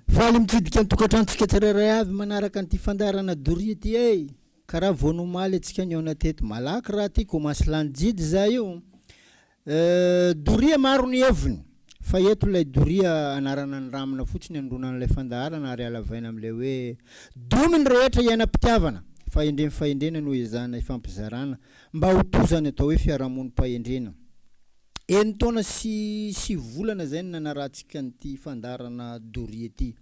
Faly mitsidika ny tokantranontsika tsirairay avy manaraka an'ity fandaharana doria ity e! Karaha vao nomaly antsika nihaona teto. Malaky raha ty commence lany jidy za io. Euh, doria maro ny heviny fa eto ilay doria anarana ny ramina fotsiny anondroana an'ilay fandaharana ary halavaina amin'ilay hoe domy ny rehetra hiainam-pitiavana, fahendrem fahendrena no ezahana ifampizarana mba ho tozany atao hoe fiarahamonim-pahendrena. Enin-taona sy sivy volana izay no nanarahantsika an'ity fandaharana doria ity.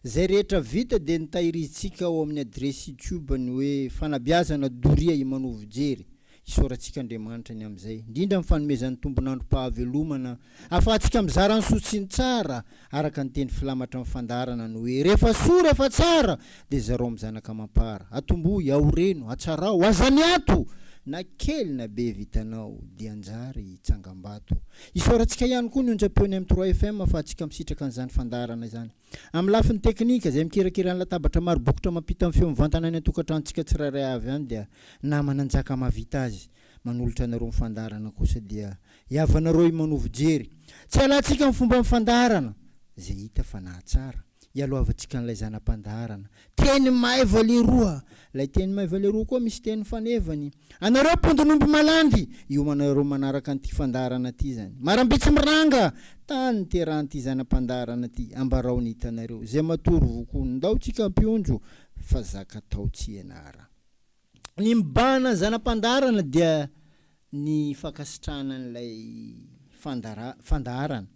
Izay rehetra vita dia notahirizintsika ao amin'ny adiresy YouTube ny hoe Fanabeazana Doria Imanovo Jery. Isaorantsika Andriamanitra ny amin'izay, indrindra amin'ny fanomezany tombon'androm-pahavelomana ahafahantsika mizara ny soa sy ny tsara, araka ny teny filamatra amin'ny fandaharana ny hoe rehefa soa rehefa tsara dia zarao amin'ny zanaka amam-para, atombohy, aoreno, atsarao, aza miato! Na kely na be vitanao dia anjary tsangambato. Isaorantsika ihany koa ny onjam-peon'ny M trois FM ahafahantsika misitraka an'izany fandaharana izany. Amin'ny lafiny teknika, izay mikirakira ny latabatra maro bokotra mampita ny feo mivantana any an-tokantranontsika tsirairay avy any dia namana Njaka mahavita azy. Manolotra anareo ny fandaharana kosa dia hiavanareo i Manovo Jery. Tsy halantsika ny fomban'ny fandaharana, izay hita fa nahatsara. Ialohavantsika an'ilay zana-pandaharana. Teny maiva leroa! Ilay teny maiva leroa koa misy teny fanevany. Anareo mpondin'omby malandy! Iomanareo manaraka an'ity fandaharana ity izany. Marambitsy miranga! Tany niterahan'ity zana-pandaharana ity. Ambarao ny hitanareo. Izay matory vokoa. Ndao tsika hampionjo fa zaka tao tsy ianara. Ny mibahana ny zana-pandaharana dia ny fankasitrahana an'ilay fandaharana.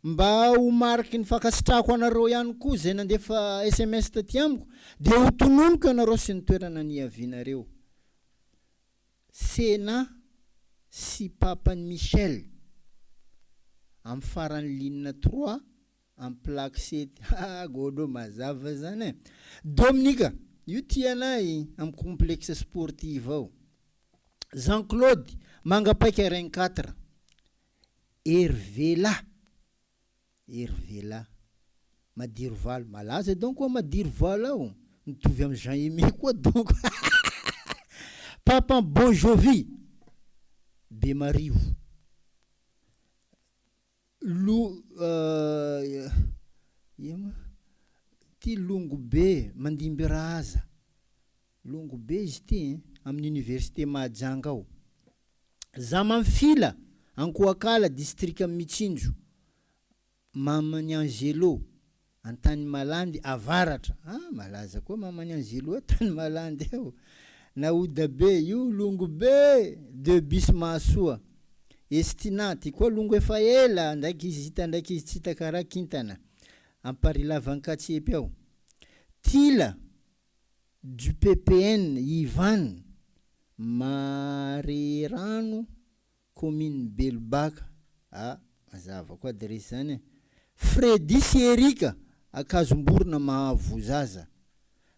Mba ho mariky ny fankasitrahako anareo ihany koa izay nandefa sms taty amiko dia ho tononiko ianareo sy ny toerana niavianareo. Sena sy Papan'i Michel amin'ny faran'ny ligne trois amin'ny plaque sept haa Godo mazava zany e! Dominica, io tianay amin'ny complexe sportive ao. Jean Claude, Mangapaika RN quatre. Hervela, Hervela, Madirovalo, malaza donc ao Madirovalo ao, mitovy amin'i Jean Aimé koa donc Papa Bon Jovi, Bemarivo, Lo ino moa ty Longo be, Mandimbiraza, Longo be izy ity hein, amin'ny université Mahajanga ao. Zamanfila, Ankoakala, distrikan'i Mitsinjo, Maman'i Angelo, Antanimalandy avaratra, ah malaza koa Maman'i Angelo Antanimalandy ao, Nahodabe, io longo be, deux bis Mahasoa, Estina, ty koa longo efa ela, ndraiky izy hita ndraiky izy tsy hita karaha kintana, Amparilava Ankatsiepy ao, Tila, du PPN Ivan Marerano commune Belobaka ah mazava koa adiresy zany e! Freddy sy Eric Ankazomborona Mahavozaza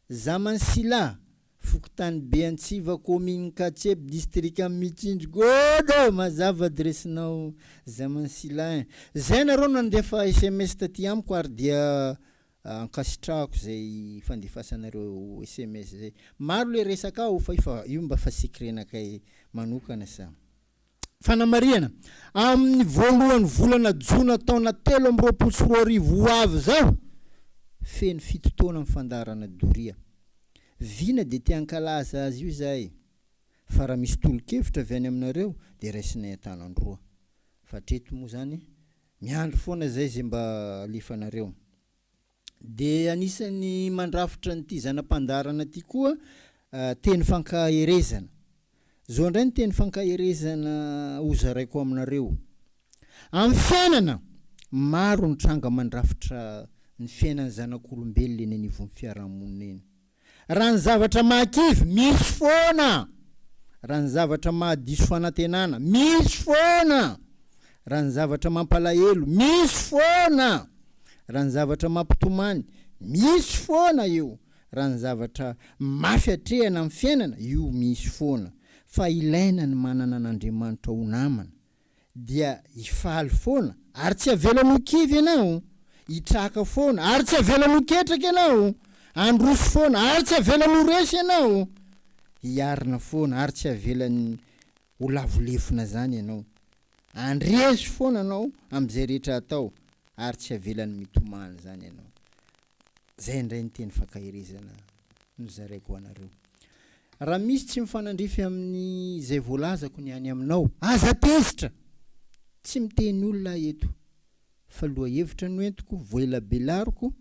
Zaman Sila fokontany Beantsiva commune Katsepy distrikan'i Mitsinjo Godo! Mazava adiresinao Zaman Sila eh! Zay nareo no nandefa sms taty amiko ary dia Ankasitrahako izay fandefasanareo sms zay. Maro le resaka ao fa fa io mba fa secret-nakay manokana sa. Fanamarihana, Amin'ny voalohan'ny volana jona taona 2023 ho avy izao, feno fito taona ny fandaharana Doria. Vina dia te hankalaza azy io izahay, fa raha misy tolo-kevitra avy any aminareo dia raisinay an-tanan-droa. Fa hatreto moa izany Miandry foana zay ze mba alefanareo. De anisan'ny mandrafitra an'ity zana-pandaharana ty koa teny fankaherezana. Zao indray ny teny fankaherezana hozaraiko aminareo. Amin'ny fiainana, maro ny tranga mandrafitra ny fiainan'ny zanak'olombelona eny anivon'ny fiarahamonina eny. Raha ny zavatra mahakivy, misy foana! Raha ny zavatra mahadiso fanantenana, misy foana! Raha ny zavatra mampalahelo, misy foana! Raha ny zavatra mampitomany, misy foana io! Raha ny zavatra mafy atrehana amin'ny fiainana, io misy foana! Fa ilaina ny manana an'Andriamanitra ho namana. dia hifaly foana ary tsy avelany ho kivy ianao, hitraka foana ary tsy avelany ho ketraka ianao, handroso foana ary tsy avelany ho resy ianao, hiarina foana ary tsy avelany ho lavo lefona zany ianao, handresy foana anao amin'izay rehetra atao ary tsy avelany mitomany zany ianao. Zay indray ny teny fankaherezana nozaraiko ho anareo. Raha misy tsy mifanandrify amin'ny izay voalazako ny any aminao, aza tezitra! Tsy miteny olona aho eto fa lohahevitra no entiko, voelabelariko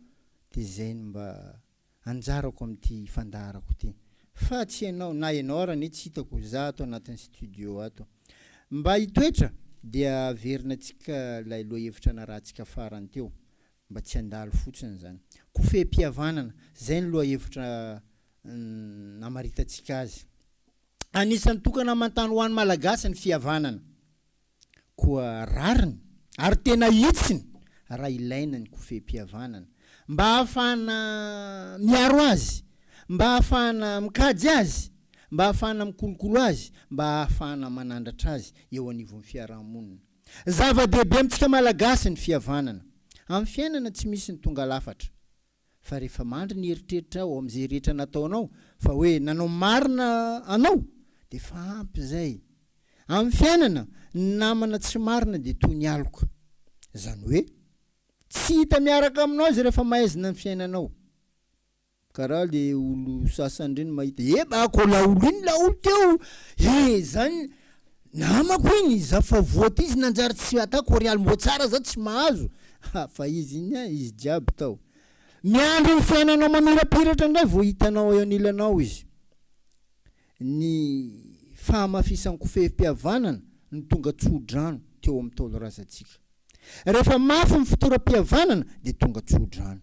dia izay no mba anjarako amin'ity fandaharako ity. Fa tsy ianao, na ianao ary anie tsy hitako, za ato anatin'ny studio ato. Mba hitoetra dia averina antsika ilay lohahevitra narahantsika farany teo. Mba tsy handalo fotsiny izany. Kofehim-pihavanana, izay no lohahevitra namaritantsika azy. Anisan'ny tokana aman-tany ho an'ny Malagasy ny fihavanana. Koa rariny ary tena hitsiny raha ilaina ny kofehim-pihavanana mba hahafahana miaro azy, mba hahafahana mikajy azy, mba hahafahana mikolokolo azy, mba hahafahana manandratra azy eo anivon'ny fiarahamonina. Zava-dehibe amintsika Malagasy ny fihavanana. Amin'ny fiainana tsy misy ny tonga lafatra. Fa rehefa mandry ny eritreritrao amin'izay rehetra nataonao fa hoe nanao marina anao dia efa ampy izay. Amin'ny fiainana, ny namana tsy marina dia toy ny aloka. Izany hoe tsy hita miaraka aminao izy rehefa maizina ny fiainanao. Karaha le olo sasany reny mahita eh ba ko laolo iny laolo teo eh zany namako iny za fa voa ty izy nanjary tsy atako realy mbô tsara za tsy mahazo ha fa izy iny an izy jiaby tao miandry ny fiainanao mamirapiratra ndray vao hitanao eo anilanao izy ny fahamafisan'ny kofehim-pihavanana no tonga tso-drano teo amin'ny Ntaolo razantsika. Rehefa mafy ny fotoram-pihavanana dia tonga tso-drano.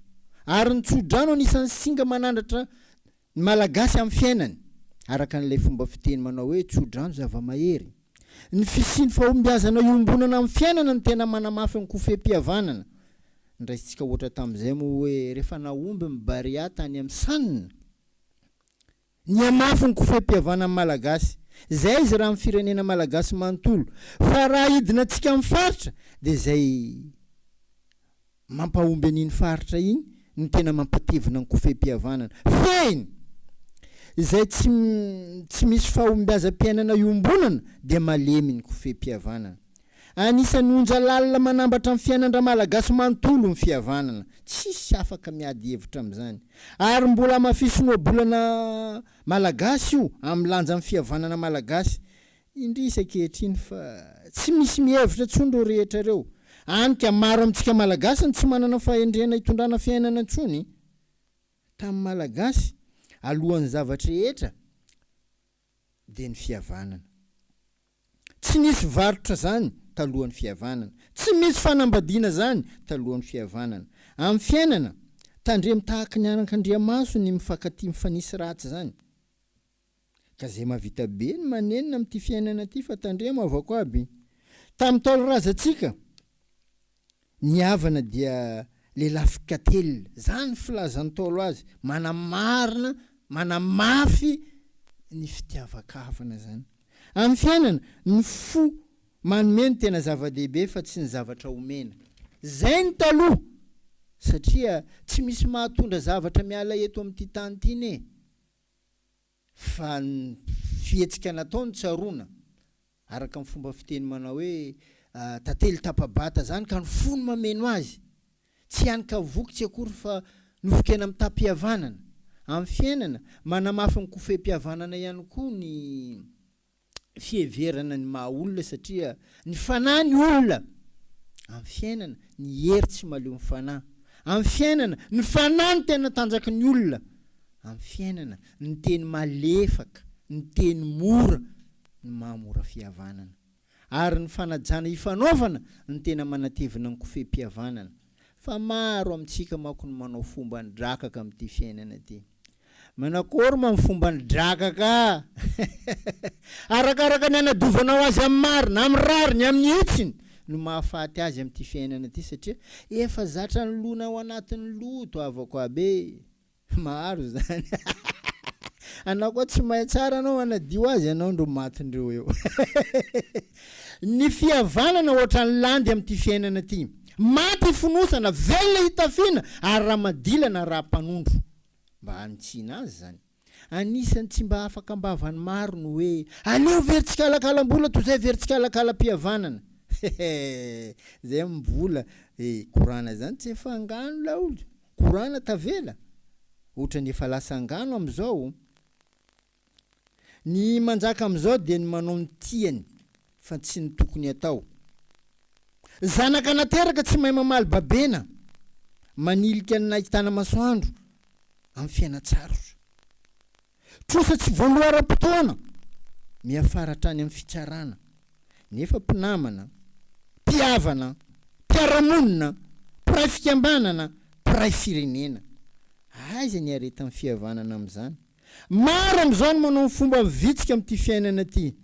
Ary ny tso-drano anisan'ny singa manandratra ny Malagasy amin'ny fiainany, araka an'ilay fomba fiteny manao hoe tso-drano zava-mahery. Ny fisian'ny fahombiazana iombonana amin'ny fiainana no tena manamafy ny kofehim-pihavanana. Nraisintsika ohatra tamin'izay moa hoe rehefa nahomby ny Barea tany amin'ny San, Nihamafy ny kofehim-pihavanan'ny Malagasy. Izay izy raha amin'ny firenena Malagasy manontolo. Fa raha hidina antsika amin'ny faritra dia izay mampahomby an'iny faritra iny no tena mampatevina ny kofehim-pihavanana. Fehiny! Izay tsy tsy misy fahombiazam-piainana iombonana dia malemy ny kofehim-pihavanana. Anisan'ny onja lalina manambatra ny fiainan-dRamalagasy manontolo ny fihavanana. Tsisy afaka miady hevitra amin'izany. Ary mbola hamafisin'ny ohabolana malagasy io amin'ny lanjan'ny fihavanana malagasy. Indrisy ankehitriny fa tsy misy mihevitra intsony ireo rehetra ireo. Any ka maro amintsika malagasy no tsy manana fahendrena hitondrana fiainana intsony. Tamin'ny malagasy, alohan'ny zava-drehetra dia ny fihavanana. Tsy nisy varotra zany talohan'ny fihavanana. Tsy misy fanambadiana zany talohan'ny fihavanana. Amin'ny fiainana, tandremo tahaky ny anakandriamaso ny mifankatia mifanisy ratsy zany. Ka zay mahavita be ny manenina amin'ity fiainana ity fa tandremo havako aby. Tamin'ny Ntaolo razantsika, Ny havana dia lelafin-katelina. Zany filazan'ny Ntaolo azy. Manamarina, manamafy ny fitiavan-kavana zany. Amin'ny fiainana, ny fo manome no tena zava-dehibe fa tsy ny zavatra omena. Zay ny taloha! Satria tsy misy mahatondra zavatra miala eto amin'ity tany ity ne. Fa ny fihetsika natao no tsaroana. Araka ny fomba fiteny manao hoe tantely tapa-bata zany ka ny fo no mameno azy. Tsy hanika voky tsy akory fa nofon-kena mitam-pihavanana. Amin'ny fiainana, manamafy ny kofehim-pihavanana ihany koa ny fiheverana ny maha olona satria ny fanahy ny olona. Amin'ny fiainana, ny hery tsy mahaleo ny fanahy. Amin'ny fiainana, ny fanahy no tena tanjaky ny olona. Amin'ny fiainana, ny teny malefaka, ny teny mora ny maha mora fihavanana. Ary ny fanajana ifanaovana no tena manatevina ny kofehim-pihavanana. Fa maro amintsika manko no manao fomba ny drakaka amin'ity fiainana ity. Manakory moa ny fomba ny drakaka? Arakaraka ny anadiovanao azy amin'ny marina, amin'ny rariny, amin'ny hitsiny no mahafaty azy amin'ity fiainana ity satria efa zatra nilona ao anatin'ny loto havako aby e! Maro zany. Anao koa tsy mahay tsara anao hanadio azy anao ndro matindreo eo. Ny fihavanana ohatran'ny landy amin'ity fiainana ity. Maty ifonosana, velona itafiana ary ramadilana raha mpanondro. Mba hanitsiana azy zany. Anisan'ny tsy mba afaka am-bavan'ny maro ny hoe aleo very tsikalakalam-bola toy izay very tsikalakalam-pihavanana. Hehe. Zay am-bola e, korana zany tsy efa angano laolo. Korana tavela? Ohatran'ny efa lasa angano amin'izao. Ny manjaka amin'izao dia ny manao ny tiany fa tsy ny tokony atao. Zanaka nateraka tsy mahay mamaly babena, manilika ny nahitana masoandro amin'ny fiainan-tsarotra. Trosa tsy voaloa ara-potoana, miafara hatrany amin'ny fitsarana. Nefa mpinamana, mpihavana, mpiara-monina, mpiray fikambanana, mpiray firenena. Aiza ny aretin'ny fihavanana amin'izany? Maro amin'izao ny manao ny fomba mivitsika amin'ity fiainana ity.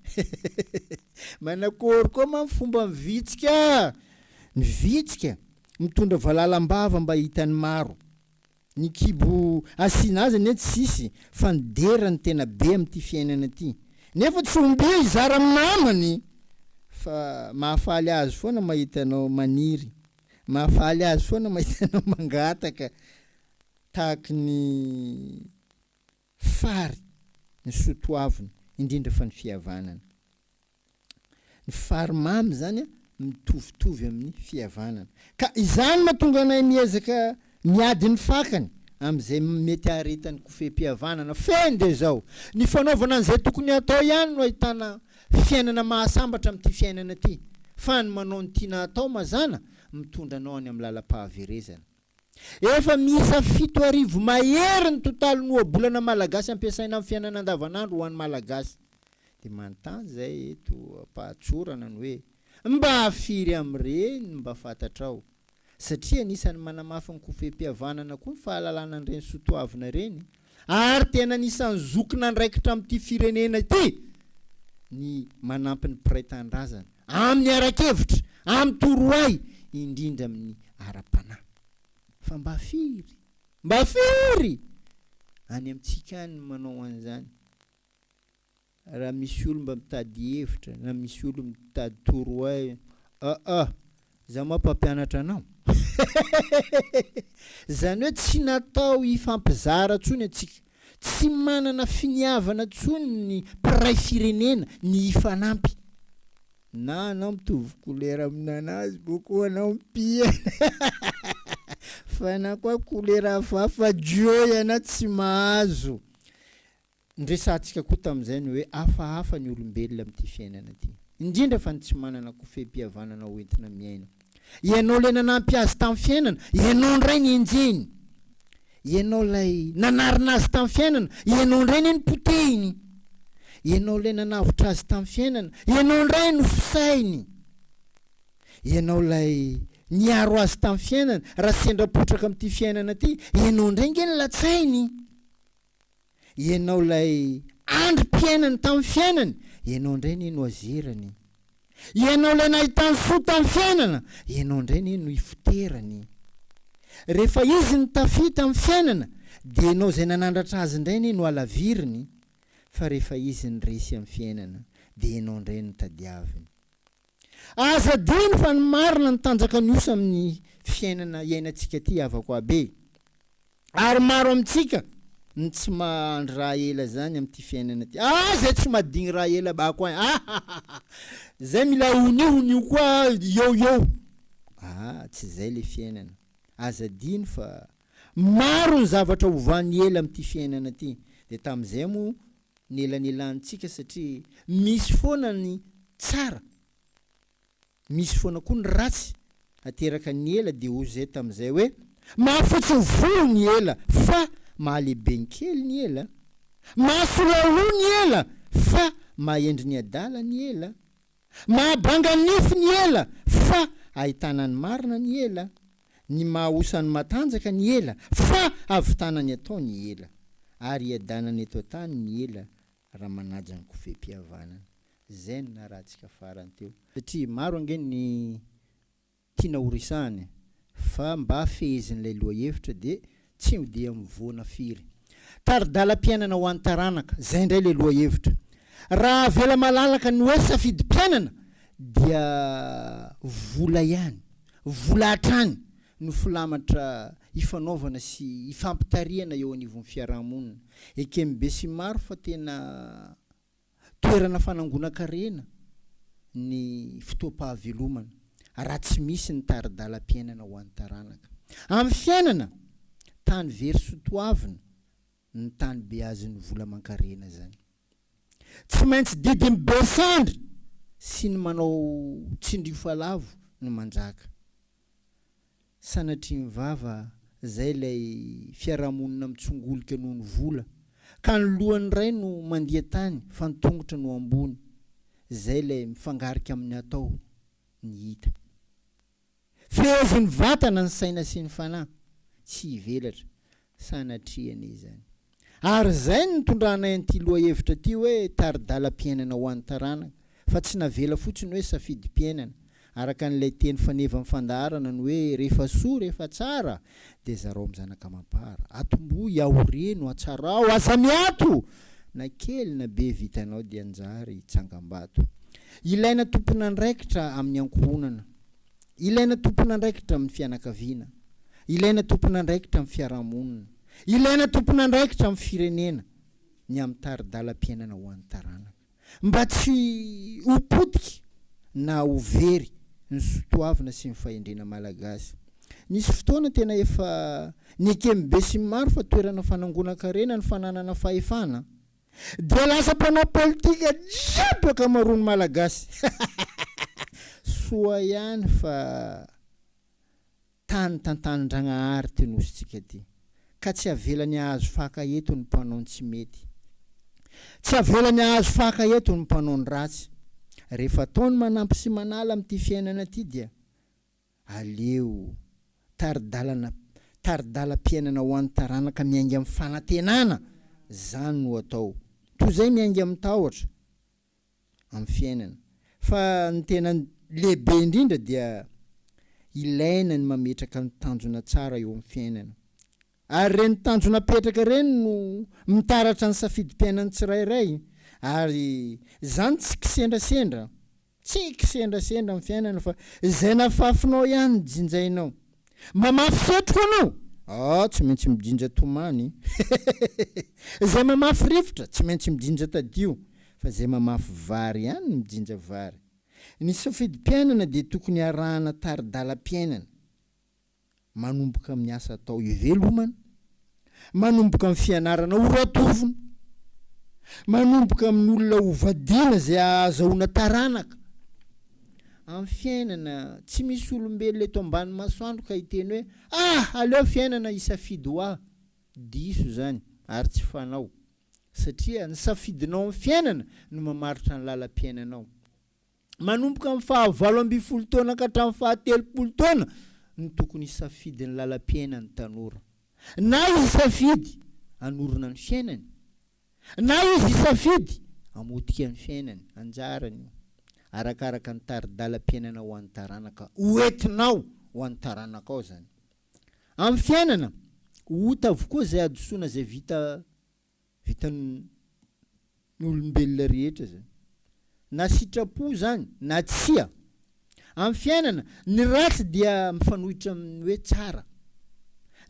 Manakory koa ma ny fomba mivitsika? Ny vitsika mitondra valalam-bava mba hitan'ny maro. Ny kibo asiana azy anie tsisy fa ny dera no tena be amin'ity fiainana ity. Nefa tsy ombia hizara amin'ny namany fa mahafaly azy foana mahita anao maniry, mahafaly azy foana mahita anao mangataka tahaky ny fary ny soa toavina, indrindra fa ny fihavanana. Ny fary mamy izany mitovitovy amin'ny fihavanana. Ka izany mahatonga anay miezaka miady ny fakany amin'izay mety haharetan'ny kofehim-pihavanana. Fehiny dia izao, ny fanaovana an'izay tokony hatao ihany no ahitana fiainana mahasambatra amin'ity fiainana ity, fa ny manao ny tiana hatao mazàna mitondra anao any amin'ny lalam-pahaverezana. Efa miisa 7000 mahery ny totalin'ny ohabolana malagasy ampiasaina amin'ny fiainana andavanandro ho an'ny Malagasy. Dia manontany izay eto am-pahatsorana ny hoe, mba firy amin'ireny no mba fantatrao? Satria anisan'ny manamafy ny kofehim-pihavanana koa ny fahalalana an'ireny soatoavina ireny, ary tena anisan'ny zokin'andraikitra amin'ity firenena ity ny manampy ny mpiray tanindrazana amin'ny ara-kevitra, amin'ny torohay, indrindra amin'ny ara-panahy. Fa mba firy, mba firy any amintsika any no manao an'izany? Raha misy olo mba mitady hevitra na misy olo mitady torohay aa za ma mpampianatra anao zany hoe tsy natao hifampizara tsony atsika, tsy manana finiavana tsony ny mpiray firenena ny hifanampy na anao mitovy kolera aminanazy boko anao mpihana fa na koa kolera hafahafa Joe ianao tsy mahazo. Noresahantsika koa tamin'izay ny hoe hafahafa ny olombelona amin'ity fiainana ity. Indrindra fa ny tsy manana kofehim-pihavanana ho entina miaina. Ianao ilay nanampy azy tamin'ny fiainana, ianao indray ny enjehiny. Ianao ilay nanarina azy tamin'ny fiainana, ianao indray anie no potehiny. Ianao ilay nanavotra azy tamin'ny fiainana, ianao indray no fosainy. Ianao ilay niaro azy tamin'ny fiainana, raha sendra potraka amin'ity fiainana ity, ianao indray ange no latsainy. Ianao ilay andrim-piainany tamin'ny fiainany, ianao indray anie no azerany. Ianao ilay nahitany soa tamin'ny fiainana, ianao indray anie no ifoterany. Rehefa izy no tafita amin'ny fiainana, dia ianao izay nanandratra azy indray anie no alaviriny, fa rehefa izy no resy amin'ny fiainana, dia ianao indray no tadiaviny. Aza adino fa ny marina no tanjaka ny osa amin'ny fiainana iainantsika ity havako aby e! Ary maro amintsika ny tsy mahandry raha ela zany amin'ity fiainana ity. Ah zay tsy madigny raha ela bako ein! Ahahaha! Zay mila honio honio koa eo eo! Ah tsy zay le fiainana. Aza adino fa maro ny zavatra ovan'ny ela amin'ity fiainana ity. De tamin'izay moa nelanelanintsika satria misy foana ny tsara, misy foana koa ny ratsy ateraka ny ela dia hoy zay tamin'izay hoe mahafotsy ny volo ny ela fa mahalehibe ny kely ny ela, mahasola loha ny ela fa mahahendry ny adala ny ela, mahabanga nify ny ela fa ahitana ny marina ny ela, ny maha-osa ny matanjaka ny ela fa hahavitana ny atao ny ela, ary hiadanana eto an-tany ny ela raha manaja ny kofehim-pihavanana. Izay no narahantsika farany teo. Satria maro ange ny tiana ho resahana e, fa mba fehezin'ilay lohahevitra dia tsy dia mivoana firy. Tari-dalam-piainana ho an'ny taranaka, izay indray ilay lohahevitra. Raha avela malalaka ny hoe safidim-piainana dia vola ihany, vola hatrany no filamatra ifanaovana sy ifampitarihana eo anivon'ny fiarahamonina. Eken'ny besinimaro fa tena toerana fanangonan-karena ny fotoam-pahavelomana raha tsy misy ny tari-dalam-piainana ho an'ny taranaka. Amin'ny fiainana, Tany very sotoavina ny tany beazin'ny vola aman-karena zany. Tsy maintsy didin'ny be sandry sy ny manao tsindrio fa lavo no manjaka. Sanatria ny vava zay ilay fiarahamonina mitsongolika noho ny vola ka ny lohan'ny ray no mandia tany fa ny tongotra no ambony, zay ilay mifangarika amin'ny atao ny hita. Fehezin'ny vatana ny saina sy ny fanahy, tsy hivelatra, sanatria anie izany. Ary izay no nitondranay an'ity lohahevitra ity hoe tari-dalam-piainana ho an'ny taranaka, fa tsy navela fotsiny hoe safidim-piainana, araka an'ilay teny fanevan'ny fandaharana ny hoe rehefa soa, rehefa tsara, dia zarao amin'ny zanaka amam-para. Atombohy, aoreno, atsarao, aza miato! Na kely na be vitanao dia anjary tsangambato. Ilaina tompon'andraikitra amin'ny ankohonana. Ilaina tompon'andraikitra amin'ny fianakaviana. Ilaina tompon'andraikitra amin'ny fiarahamonina. Ilaina tompon'andraikitra amin'ny firenena ny amin'ny tari-dalam-piainana ho an'ny taranaka. Mba tsy ho potika na ho very ny sotoavina sy ny fahendrena malagasy. Nisy fotoana tena efa neken'ny besinimaro fa toerana fanangonan-karena ny fananana fahefana. Dia lasa mpanao politika jiaby ankamaroan'ny Malagasy. Soa ihany fa tany tantanin-dragnahary ty nosintsika ty. Ka tsy avelany hahazo faka eto ny mpanao ny tsy mety. Tsy avelany hahazo faka eto ny mpanao ny ratsy. Rehefa atao ny manampy sy manala amin'ity fiainana ty dia Aleo tari-dalana tari-dalam-piainana ho an'ny taranaka miainga amin'ny fanantenana, zany no atao, toy izay miainga amin'ny tahotra amin'ny fiainana. Fa ny tena lehibe indrindra dia ilaina ny mametraka ny tanjona tsara eo amin'ny fiainana. Ary ireny tanjona apetraka ireny no mitaratra ny safidim-piainan'ny tsirairay, ary izany tsy kisendrasendra, tsy kisendrasendra ny fiainana fa izay nafafinao ihany no jinjainao. Mamafy setroka anao? Ah, tsy maintsy mijinja tomany. Izay mamafy rivotra, tsy maintsy mijinja tadio, fa izay mamafy vary ihany no mijinja vary. Ny safidim-piainana dia tokony arahana tari-dalam-piainana. manomboka amin'ny asa atao ivelomana, manomboka amin'ny fianarana ho ratovina, manomboka amin'ny olona ho vadiana izay ahazahoana taranaka. Amin'ny fiainana, tsy misy olombelona eto ambany masoandro ka hiteny hoe, ah, aleo fiainana hisafidy ho ahy. Diso izany ary tsy fanao, satria ny safidinao amin'ny fiainana no mamaritra ny lalam-piainanao. Manomboka amin'ny faha 18 taona ka hatramin'ny faha 30 taona no tokony hisafidy ny lalam-piainan'ny tanora. Na izy hisafidy hanorina ny fiainany, na izy hisafidy hamotika ny fiainany. Anjarany io. Arakaraka ny tari-dalam-piainana ho an'ny taranaka ho entinao ho an'ny taranakao izany. Amin'ny fiainana, ota avokoa izay hadisoana izay vita Vitan'ny olombelona rehetra izany. Na sitrapo izany na tsia. Amin'ny fiainana, ny ratsy dia mifanohitra amin'ny hoe tsara.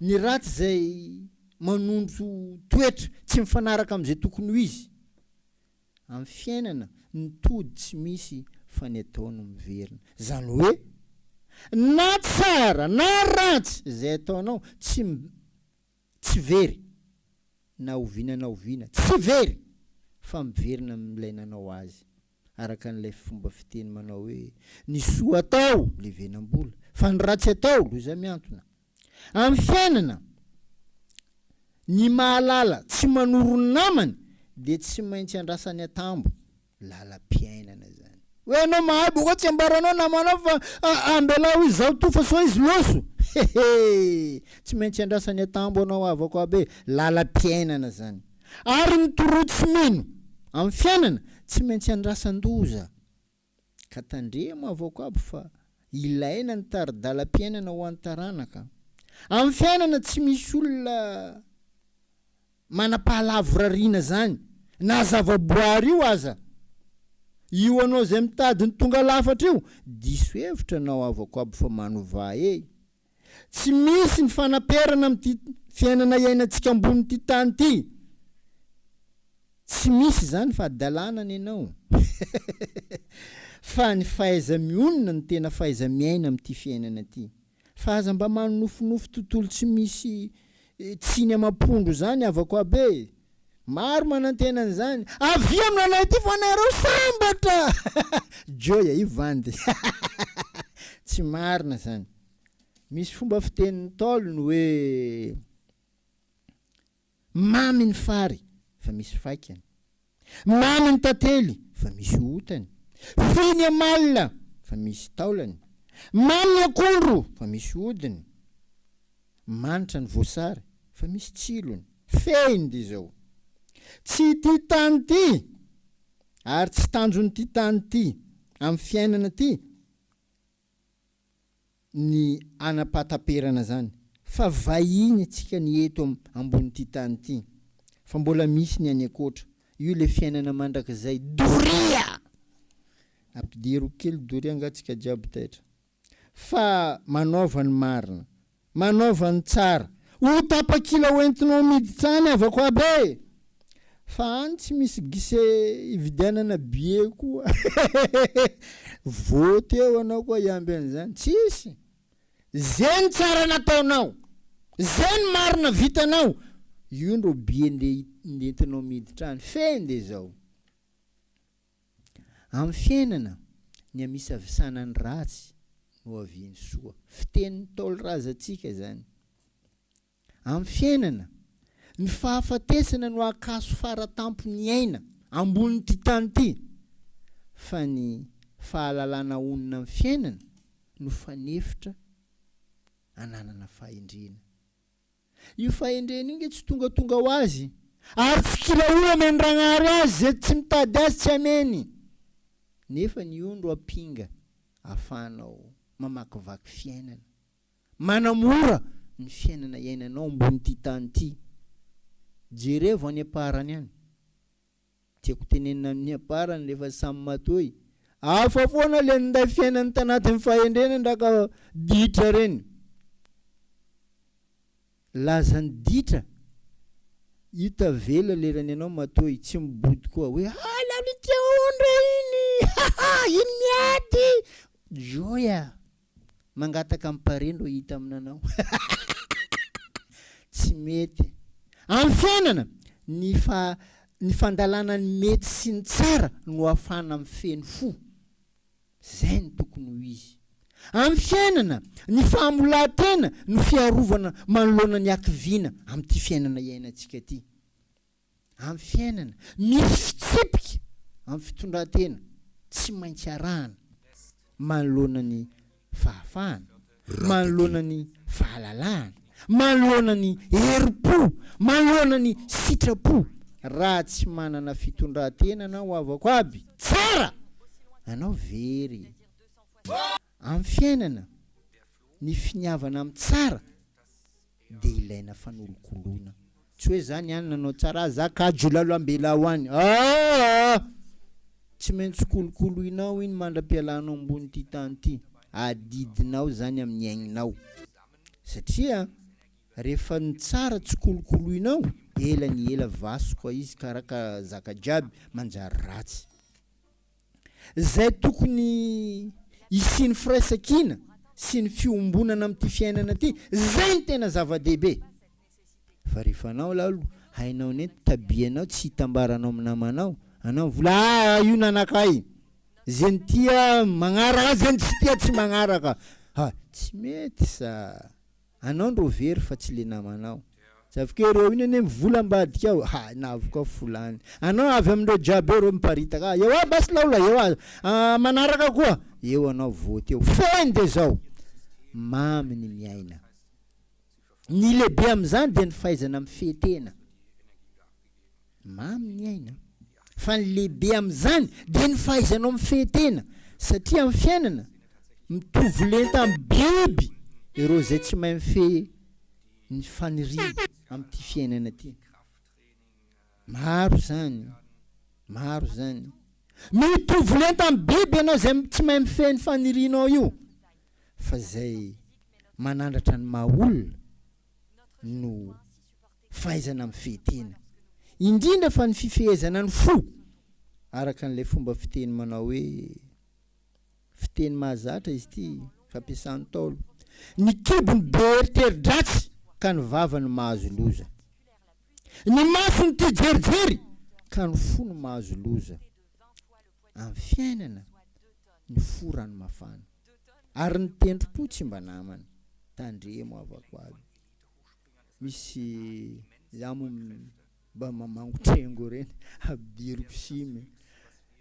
Ny ratsy izay manondro toetra tsy mifanaraka amin'izay tokony ho izy. Amin'ny fiainana, ny tody tsy misy fa ny atao no miverina. Izany hoe, na tsara na ratsy izay ataonao, tsy Tsy very na oviana na oviana, tsy very fa miverina amin'ilay nanao azy, araka an'ilay fomba fiteny manao hoe, ny soa atao levenam-bola, fa ny ratsy atao loza mihantona. Amin'ny fiainana, ny mahalala tsy manoro ny namany dia tsy maintsy andrasany atambo. Lalam-piainana izany. Hoe ianao mahay boko tsy ambaranao namanao fa ambelao izy zao toa fa sao izy loso. Hehe! Tsy maintsy andrasany atambo anao havako aby e. Lalam-piainana izany. Ary ny toroa tsy mino amin'ny fiainana tsy maintsy andrasan-doza. Ka tandremo havako aby fa ilaina ny tari-dalam-piainana ho an'ny taranaka. Amin'ny fiainana tsy misy olona manam-pahalavorariana zany na zavaboary io aza io anao zay mitady ny tonga lafatra io diso hevitra anao havako aby fa manovà e tsy misy ny fanaperana amin'ity fiainana iainantsika ambonin'ity tany ity tsy misy izany fa hadalana ny anao fa ny fahaiza-mionona no tena fahaiza-miaina amin'ity fiainana ity Fa aza mba manonofinofy tontolo tsy misy tsiny amam-pondro zany havako aby e! Maro manantena an'izany. Avia aminanay aty fa nareo sambatra! Joy e, io vandy. Tsy marina zany. Misy fomba fitenin'ny Ntaolo ny hoe mamy ny fary fa misy faikany. Mamy ny tantely fa misy otany. Fy ny amalona fa misy taolany. Mamy ny akondro fa misy hodiny. Manitra ny voasary fa misy tsilony. Fehiny dia izao, tsy ity tany ity ary tsy tanjon'ity tany ity amin'ny fiainana ity ny hanapataperana izany fa vahiny antsika ny eto ambonin'ity tany ity fa mbola misy ny any ankoatra. Io ilay fiainana mandrakizay doria! Ampidiro kely doria angaha tsika jiaby taitra. Fa manaova ny marina. Manaova ny tsara. Ho tapakila ho entinao miditra any havako aby e! Fa any tsy misy guichet hividianana billet koa. Vote eo anao koa hiamby an'izany. Tsisy. Ze ny tsara nataonao, ze ny marina vitanao, io ndro billet nde entinao miditra any. Fehiny de zao. Amin'ny fiainana, ny amisavisana ny ratsy no avian'ny soa. Fitenin'ny Ntaolo razantsika izany. Amin'ny fiainana, ny fahafatesana no akaso fara-tampon'ny aina ambonin'ity tany ity, fa ny fahalalana honina amin'ny fiainana no fanefitra ananana fahendrena. Io fahendrena io nge tsy tongatonga ho azy ary tsy kila olo ameny Ragnahary azy ze tsy mitady azy tsy ameny nefa ny io ndro ampinga afahanao mamakivaky fiainana manamora ny fiainana iainanao ambony ty tany ty jerevo any amparany any Tiako tenenina amin'ny amparany rehefa samy matoy. Hafa foana le ninday fiainany tanatin'ny fahendrena ndraka ditra reny. Lazan'ny ditra io tavela lerany anao matoy tsy mibody koa hoe ah lalitra ondra iny haha iny miady joy ah. Mangataka am pare ndro hita aminanao Tsy mety. Amin'ny fiainana, ny fa ny fandalana ny mety sy ny tsara no ahafahana mifehy ny fo. Zay no tokony ho izy. Amin'ny fiainana, ny fahamolahan-tena no fiarovana manoloana ny hakiviana amin'ity fiainana iainantsika ity. Amin'ny fiainana, misy fitsipika amin'ny fitondran-tena tsy maintsy arahana manoloana ny fahafahana, manoloana ny fahalalahana, manoloana ny herim-po, manoloana ny sitrapo. Raha tsy manana fitondran-tena anao havako aby, tsara! Anao very. Amin'ny fiainana, ny finiavana amin'ny tsara dia ilaina fanolokoloina. Tsy hoe za niany nanao tsara za kajo lalo ambela ho any. Aa! Tsy maintsy kolokoloinao iny mandra-pialanao ambony ity tany ity. Adidinao zany amin'ny aigninao. Satria rehefa ny tsara tsy kolokoloinao, ela ny ela vasoka izy karaha zaka jiaby manjary ratsy. Izay tokony hisian'ny firaisankina sy ny fiombonana amin'ity fiainana ity, izay no tena zava-dehibe. Fa rehefa anao lalo, hainao nety tabianao tsy hitambaranao amin'ny namanao, anao mivola ah io nanakay, ze ny tia magnaraka, ze ny tsy tia tsy magnaraka, ha tsy mety sa. Anao ndro very fa tsy le namanao. Zavokeo reo iny anie mivola ambadika ao ha navoka folany anao avy amindreo jiaby eo reo miparitaka ah eo ah basy laola eo ah ah manaraka koa eo anao vote eo fehiny de zao mamy ny miaina ny lehibe amizany de ny fahaizana mifehy tena Mamy ny aina. Fa ny lehibe amin'izany dia ny fahaizanao mifehy tena satria amin'ny fiainana, mitovy lenta amin'ny biby ireo izay tsy mahay mifehy ny faniriany amin'ity fiainana ity. Maro izany, maro izany. Mitovy lenta amin'ny biby ianao izay tsy mahay mifehy ny fanirianao io fa izay manandratra ny maha olona no fahaizana mifehy tena, indrindra fa ny fifehezana ny fo, araka an'ilay fomba fiteny manao hoe, fiteny mahazatra izy ity, fampiasan'ny Ntaolo, ny kibony be eritreri-dratsy. ka ny vava no mahazo loza. Ny maso no tia jerijery ka ny fo no mahazo loza. Amin'ny fiainana, ny fo rano mafana. Ary ny tendrom-po tsy mba namana. Tandremo havako aby. Misy za moa mba mamangotrengo reny ampidiriko simy.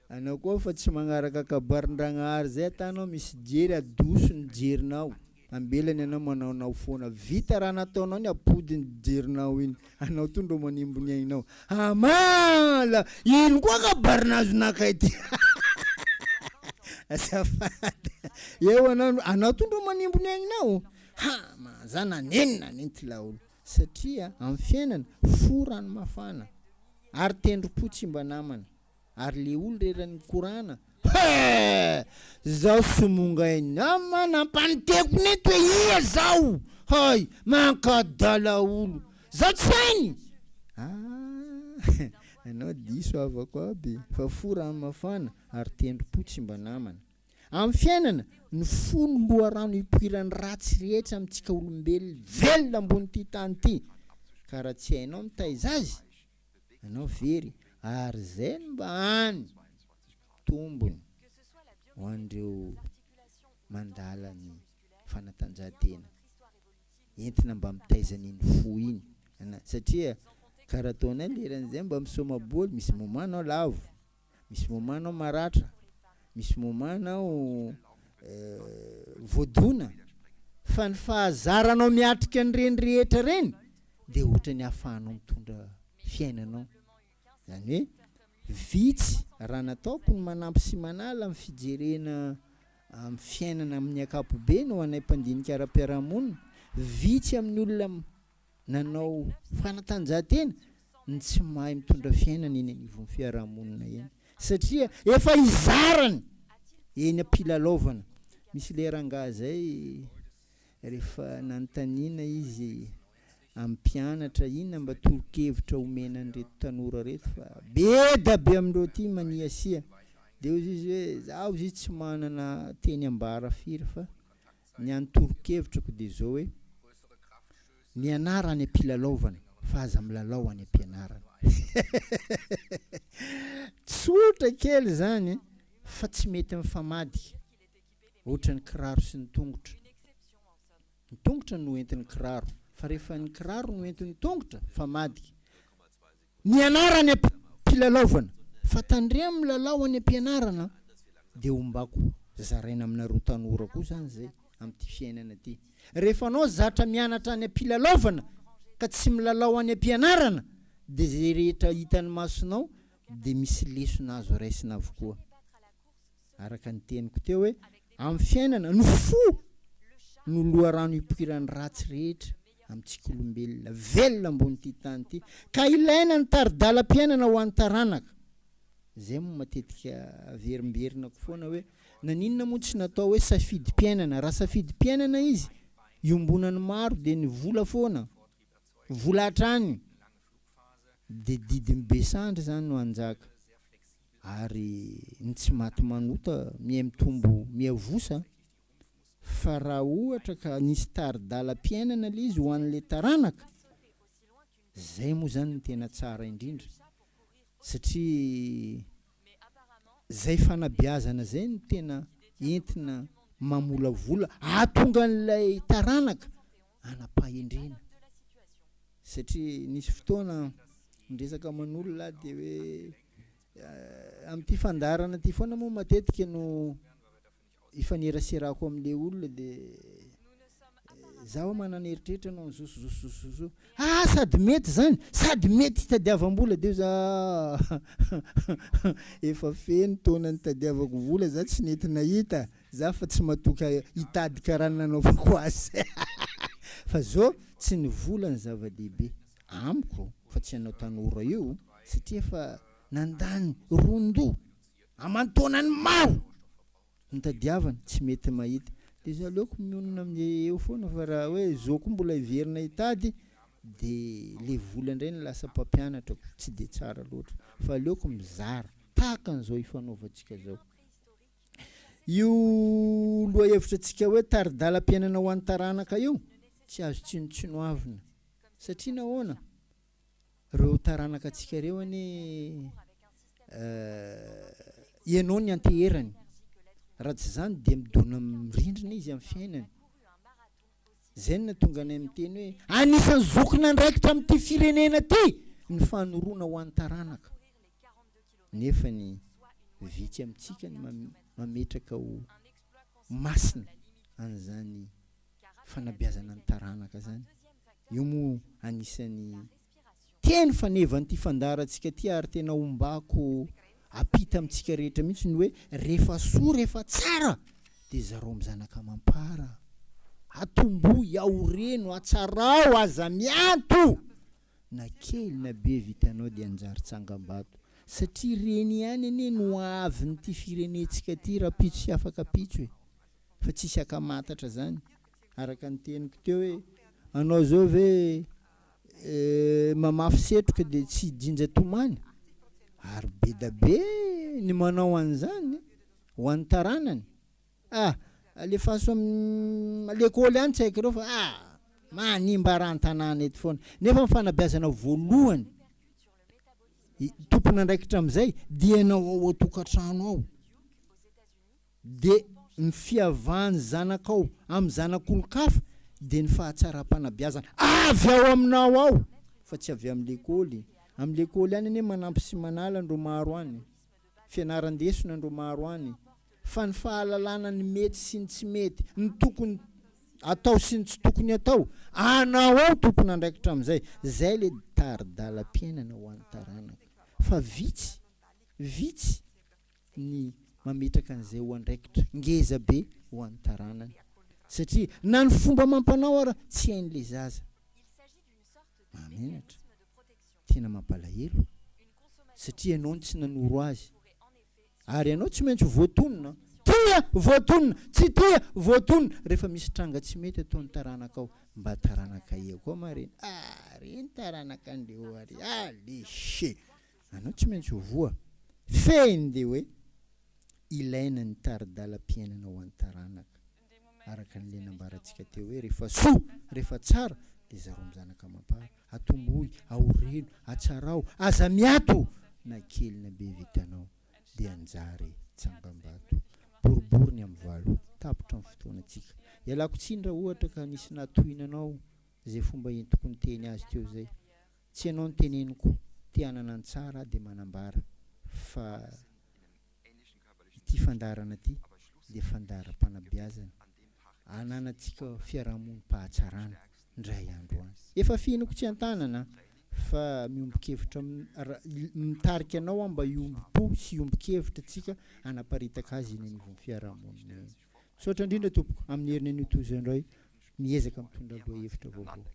Anao koa fa tsy magnaraka kabarin-dragnahary zay atanao misy jery adoso ny jerinao. Ambelany anao manaonao foana. Vita raha nataonao ny apody ny jerinao iny. Anao to ndro manimbo ny ainao. Amala! Ino koa kabarin'azo nakay ty? Azafady. Eo anao anao to ndro manimbo ny ainao. Ha! Ma za nanenina nenty laolo. Satria amin'ny fiainana, fo rano mafana. Ary tendrom-po tsy mba namana. Ary le olo reran'ny korana he! Zao somongainy ama nampaniteko neto hoe ia zao hay mankadala olo zao tsy hainy ah anao diso havako aby fa fo rano mafana ary tendrom-po tsy mba namana amin'ny fiainana ny fo no loharano ipoiran'ny ratsy rehetra amintsika olombelona velona ambon'ity tany ity ka raha tsy hainao mitaiza azy Anao very ary zay no mba any tombony ho an'ireo mandala ny fanatanjahantena entina mba mitaiza an'iny fo iny ana satria karaha ataonay leran'izay mba misaoma boly misy moment anao lavo Misy moment anao maratra, misy moment anao voadona, fa ny fahazaranao miatrika an'ireny rehetra ireny dia ohatran'ny ahafahanao mitondra fiainanao. Izany hoe vitsy raha nataoko ny manampy sy manala amin'ny fijerena amin'ny fiainana amin'ny ankapobeny ho anay mpandinika ara-piarahamonina, vitsy amin'ny olona nanao fanatanjahantena ny tsy mahay mitondra fiainana eny anivon'ny fiarahamonina eny satria efa izarany eny am-pilalaovana. Misy le rangahy zay rehefa nanontaniana izy amin'ny mpianatra inona mba tolo-kevitra omena an'ireto tanora reto fa be da be amin'ireo ty maniasia de hozy izy hoe za hozy izy tsy manana teny ambara firy fa Ny an'ny tolo-kevitrako dia izao hoe, mianara any am-pilalaovana fa aza milalao any am-pianarana. Tsotra kely izany fa tsy mety mifamadika, ohatran'ny kiraro sy ny tongotra. Ny tongotra no entin'ny kiraro, fa rehefa ny kiraro no entin'ny tongotra, mifamadika. Mianara any am-pilalaovana fa tandremo milalao any am-pianarana dia ombako zaraina aminareo tanora koa zany zay amin'ity fiainana ity. Rehefa anao zatra mianatra any am-pilalaovana ka tsy milalao any am-pianarana dia zay rehetra hitan'ny masonao dia misy lesona azo raisina avokoa. Araka ny teniko teo hoe amin'ny fiainana ny fo no loharano ipoiran'ny ratsy rehetra amintsika olombelona velona ambon'ity tany ity ka ilaina ny tari-dalam-piainana ho an'ny taranaka. Izay moa matetika averimberinako foana hoe naninona moa tsy natao hoe safidim-piainana? Raha safidim-piainana izy iombonan'ny maro dia ny vola foana, vola hatrany dia didin'ny be sandry izany no hanjaka. Ary ny tsy maty manota miha mitombo miha vosa fa raha ohatra ka nisy tari-dalam-piainana le izy ho an'le taranaka, zay moa zany no tena tsara indrindra satria zay fanabeazana zay no tena entina mamolavola ahatonga an'ilay taranaka hanam-pahendrena satria nisy fotoana niresaka aman'olona aho dia hoe amin'ity fandaharana ity foana moa matetika no ifaneraserako amin'le olona dia za hoa manana eritreritra anao zo zo zo zo zo ah sady mety zany sady mety hitadiavam-bola dia za efa feno taona nitadiavako vola za tsy nety nahita Za fa tsy matoky hitady karaha ny nanaovako azy fa zao tsy ny vola ny zava-dehibe amiko fa tsy anao tanora io satria efa nandany ron-doha aman-taonany maro nitadiavana tsy mety mahita de zao aleoko mionona amin'ny eo foana fa raha hoe zao koa mbola hiverina hitady de le vola indray no lasa mpampianatra ko tsy de tsara loatra fa aleoko mizara tahaka an'izao ifanaovantsika zao. Io lohahevitra antsika hoe tari-dalam-piainana ho an'ny taranaka io, tsy azo tsinontsinoavina. Satria nahoana? Ireo taranaka antsika ireo anie ianao ny anteherany. Raha tsy izany dia midona amin'ny rindrina izy amin'ny fiainany. Izay no nahatonga anay miteny hoe anisan'ny zokin'andraikitra amin'ity firenena ity ny fanorona ho an'ny taranaka. Nefa ny vitsy amintsika ny mametraka ho masina an'izany fanabeazana ny taranaka izany. Io moa anisan'ny teny fanevan'ity fandaharantsika ity ary tena ombako ampita amintsika rehetra mihitsy ny hoe rehefa soa rehefa tsara dia zarao amin'ny zanaka amam-para. Atombohy, aoreno, atsarao, aza mianto! Na kely na be vitanao dia anjary tsangambato satria ireny ihany anie no ahavin'ity firenentsika ity rahampitso sy afak'ampitso e! Fa tsisy ankamantatra zany araka ny teniko teo hoe anao zao ve mamafy setroka dia tsy hijinja tomany? Ary bedabe ny manao an'izany ho an'ny taranany. Ah! Alefaso am lekôly any tsy haiko ireo fa ah! Manimba ran-tanàna eto foana. Nefa ny fanabeazana voalohany, tompon'andraikitra amin'izay dia ianao ao an-tokantrano ao. Dia ny fihavan'ny zanakao amin'ny zanak'olon-kafa dia ny fahatsaram-panabeazana avy ao aminao ao fa tsy avy amin'ny lekôly. Amin'ny lekôly any anie manampy sy manala ndrô maro any. Fianaran-desona ndrô maro any. Fa ny fahalalana ny mety sy ny tsy mety, ny tokony atao sy ny tsy tokony atao, anao ao tompon'andraikitra amin'izay. Zay le tari-dalam-piainana ho an'ny taranaka. Fa vitsy, vitsy ny mametraka an'izay ho andraikitra ngeza be ho an'ny taranany. Satria na ny fomba amam-panao ara tsy hain'le zaza. Mahamenatra. Tena mampalahelo. Satria ianao no tsy nanoro azy. Ary ianao tsy maintsy ho voatonona. Tia, voatonona. Tsy tia, voatonona. Rehefa misy tranga tsy mety ataon'ny taranakao. Mba taranaka ia koa ma reny? Ah, reny taranaka an-dreo ary. Allez! Anao tsy maintsy ho voa. Fehiny dia hoe ilaina ny tari-dalam-piainana ho an'ny taranaka. Araka an'ilay nambarantsika teo hoe rehefa soa, rehefa tsara dia zarao amin'ny zanaka amam-para. Atombohy, aoreno, atsarao, aza miato! Na kely na be vitanao dia anjara e! Tsangambato. Boribory ny amin'ny valo. Tapitra ny fotoanantsika. Ialako tsiny raha ohatra ka nisy nahatohina anao izay fomba entiko niteny azy teo izay. Tsy ianao no teneniko, te hanana ny tsara aho dia manambara fa ity fandaharana ity dia fandaharam-panabeazana ananantsika fiarahamonim-pahatsarana indray andro any. Efa fihiniko tsy an-tanana fa miombon-kevitra mitarika anao aho mba hiombom-po sy hiombon-kevitra tsika hanaparitaka azy eny anivon'ny fiarahamonina eny. Misaotra indrindra tompoko, amin'ny heriny anio toy izao indray miezaka mitondra lohahevitra vaovao.